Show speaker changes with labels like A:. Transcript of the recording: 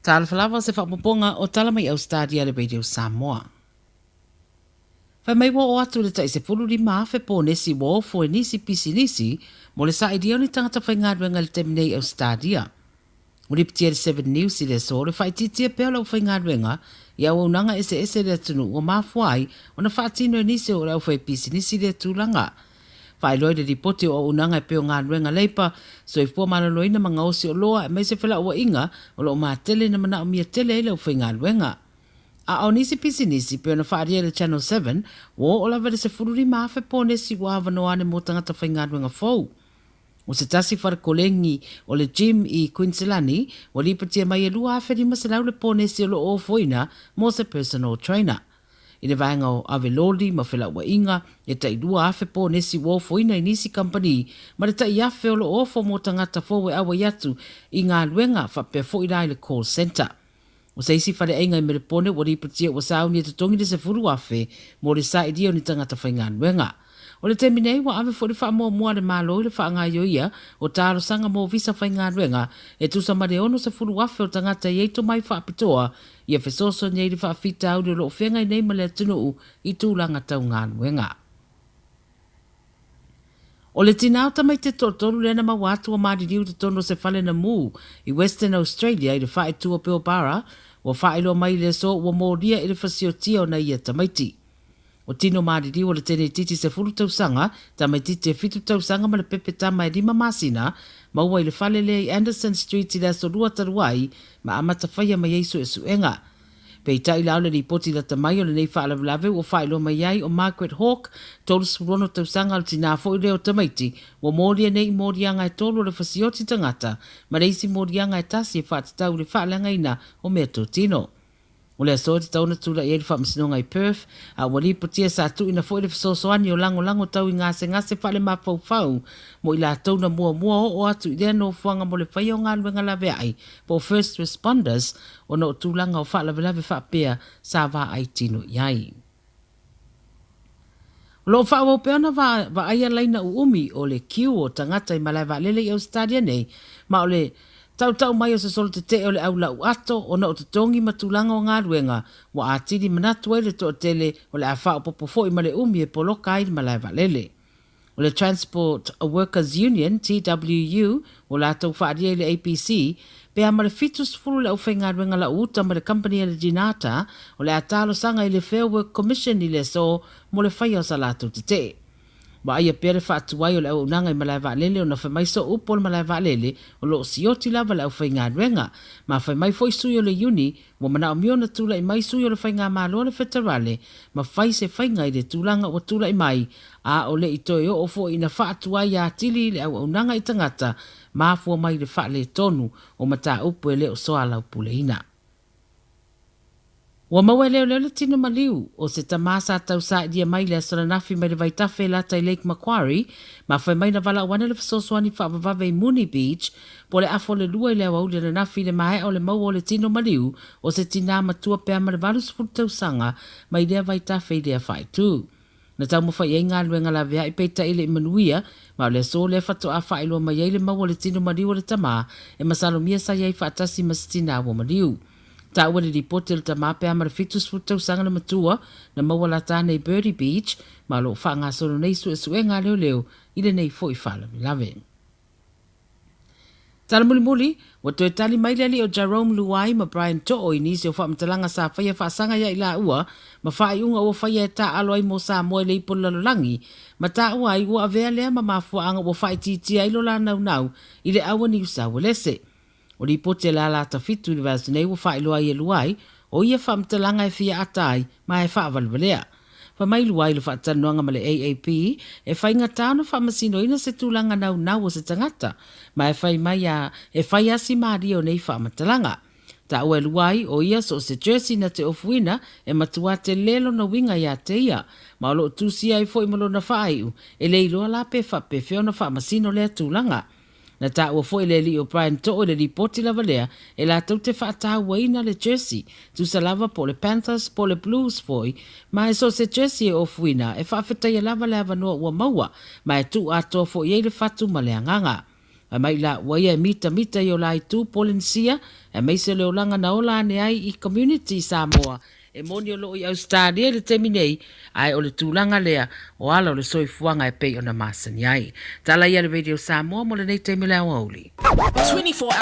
A: Talofa lava se faaopoopoga o tala mai Ausetalia a le Radio Samoa. Fai mai ua oo atu i le tai 15,000 ponesi ua ofo e nisi pisinisi mo le sailia o ni tagata faigaluega i le taimi nei i Ausetalia. Ua lipitia e le Seven News i le aso le faaitiitia pea o le aufaigaluega i auaunaga eseese i le atunuu ua mafua ai ona faatino e nisi o le aufaipisinisi lea tulaga. Faailoa i le lipoti o auaunaga e pei o galuega leipa, soifua maloloina ma gaosi oloa aemaise felauaiga o lo o matele na manaomia tele ai le aufaigaluega. A o nisi pisinisi, pei ona faaalia i le Channel Seven, ua oo lava i le 15,000 ponesi ua avanoa ane mo tagata faigaluega fou. O se tasi fale kolegi o le gym i Kuiniselani, ua lipotia mai e 2,500 le ponesi o lo o ofoina mo se personal trainer. I le vaega o ave loli ma felauaiga, e tai 2,000 ponesi ua ofoina i nisi kamupani ma le tai 1,000 o lo o ofo mo tagata fou e auai atu i galuega faapea foi la i le call centre. O se isi faleaiga i Melepone ua lipotia ua sauni e totogi le 10,000 mo le sailia o ni tagata faigaluega. O le taimi nei ua ave foi le faamuamua a le Malo i le faagaioia o talosaga mo visa faigaluega e tusa ma le 60,000 o tagata e i ai tomai faapitoa ia fesoasoani ai i le faafitauli o lo o feagai nei ma le atunuu i tulaga tau galuega. O le tinā o tamaiti e toatolu lea na maua atu ua maliliu i totonu o se fale na mū i Western Australia i le faaitu o Pilbara, ua faailoa mai i le aso ua molia i le fasiotia o nai ia tamaiti. O tino maliliu o le teneititi 10 tausaga, tamaititi e 7 tausaga ma le pepe tama e 5 masina, maua i le fale lea i Anderson Street i le aso Lua talu ai ma amata faia mai ai suesuega. Peitai la o le lipoti lata mai o lenei faalavelave ua faailoa mai ai o Margaret Hawke, 36 tausaga o le tinā foi lea o tamaiti, ua molia nei i moliaga e tolu o le fasioti tagata ma le isi moliaga e tasi e faatatau i le faaleagaina o meatotino. O le aso e tatau ona tulai ai le faamasinoga i Perth, a ua lipotia sa tuuina foi le fesoasoani o lagolago tau i gasegase faalemafaufau mo i latou na muamua oo atu i lea nofoaga mo le faia o galuega laveai po o first responders ona o tulaga o faalavelave faapea sa vaai tino i ai. O lo o faaauau pea ona vaaia laina uumi o le kiu o tagata i malae vaalele i Ausetalia nei, ma o le tautau mai o se solo tetee o le au lau ato ona o totogi ma tulaga o galuega ua atili manatu ai le toatele o le a faaopoopo foi ma le umi e poloka ai le malae vaalele. O le Transport Workers Union, TWU, ua latou faaalia i le ABC, pe a ma le 70 le aufaigaluega lau uta ma le kamupani a le Dnata o le a talosaga i le Fair Work Commission i le aso mo le faia o sa latou tetee. Vaaia pea le faatuai o le auaunaga i malae vaalele ona fai mai soo upu o le malae vaalele o lo o sioti lava le aufaigaluega. Ma fai mai foi sui o le iuni Ua manaomia ona tulai mai sui o le Faigamalo a le Feterale ma fai se faiga i le tulaga ua tulai mai, a o le i toe oo foi ina faatuai atili le auaunaga i tagata mafua mai i le faaletonu o mataupu e le o soalaupuleina. Ua maua e leoleo le tino maliu o se tama sa tausailia mai i le aso ananafi mai le vaitafe i lata i Lake Macquarie ma fai mai na valaau ane le fesoasoani faavavave i Moonee Beach Po o le afa o le lua i le aoauli ananafi i le maea o le maua o le tino maliu o se tinā matua pea ma le 80 tausaga mai lea vaitafe i lea faaitu. Na taumafai ai galuega laveai peitai e le i manuia, ma o le aso lea faatoa faailoa mai ai le maua o le tino maliu o le tamā e masalomia sa i ai faatasi ma se tinā ua maliu. Taua le lipoti o le tamā pea ma le 70 tausaga le matua na maua lata ane i Birdie Beach, ma o lo o faagasolo nei suesuega a leoleo i lenei foi faalavelave. Tala mulimuli, ua toe tali mai le alii o Jerome Luai ma Brian Too i nisi o faamatalaga sa faia faasaga ia i laua ma faaiuga ua faia e taaalo ai mo Samoa i le ipu o le lalolagi, ma taua ai ua avea lea ma mafuaaga ua faaitiitia ai lo la naunau i le aua Niu Sauelese. O lipoti a le Alata Fitu i le vaiaso nei ua faailoa ai e Luai, o ia faamatalaga e fia ata ai ma e faavalevalea. Fai mai Luai i le faatalanoaga ma le AAP, e faigata ona faamasinoina se tulaga naunau o se tagata, ma e fai mai a e fai asi malie o nei faamatalaga. Taua e Luai, o ia so o se jersey na te ofuina e matua tele lona uiga ia te ia, ma o lo o tusia ai foi ma lona faaiu, e le iloa la pe faapefea ona faamasino lea tulaga. Na taua foi le alii o Brian Too i le lipoti lava lea e latou te faatauaina le jersey, tusa lava po o le Panthers po o le Blues foi, ma e so o se jersey e ofuina e faafetaia lava le avanoa ua maua ma e tuu atoa foi i ai le fatu ma le agaga. Fai mai la ua ia e mitamita i o la itu Polenisia aemaise o le olaga na ola ane ai i community i Samoa e moni o loo i Ausetalia i le taimi nei ae o le tulaga lea o ala o le soifuaga e pei ona masani ai. Tala ia a le Radio Samoa mo lenei taimi o le aoauli.
B: 24 hour.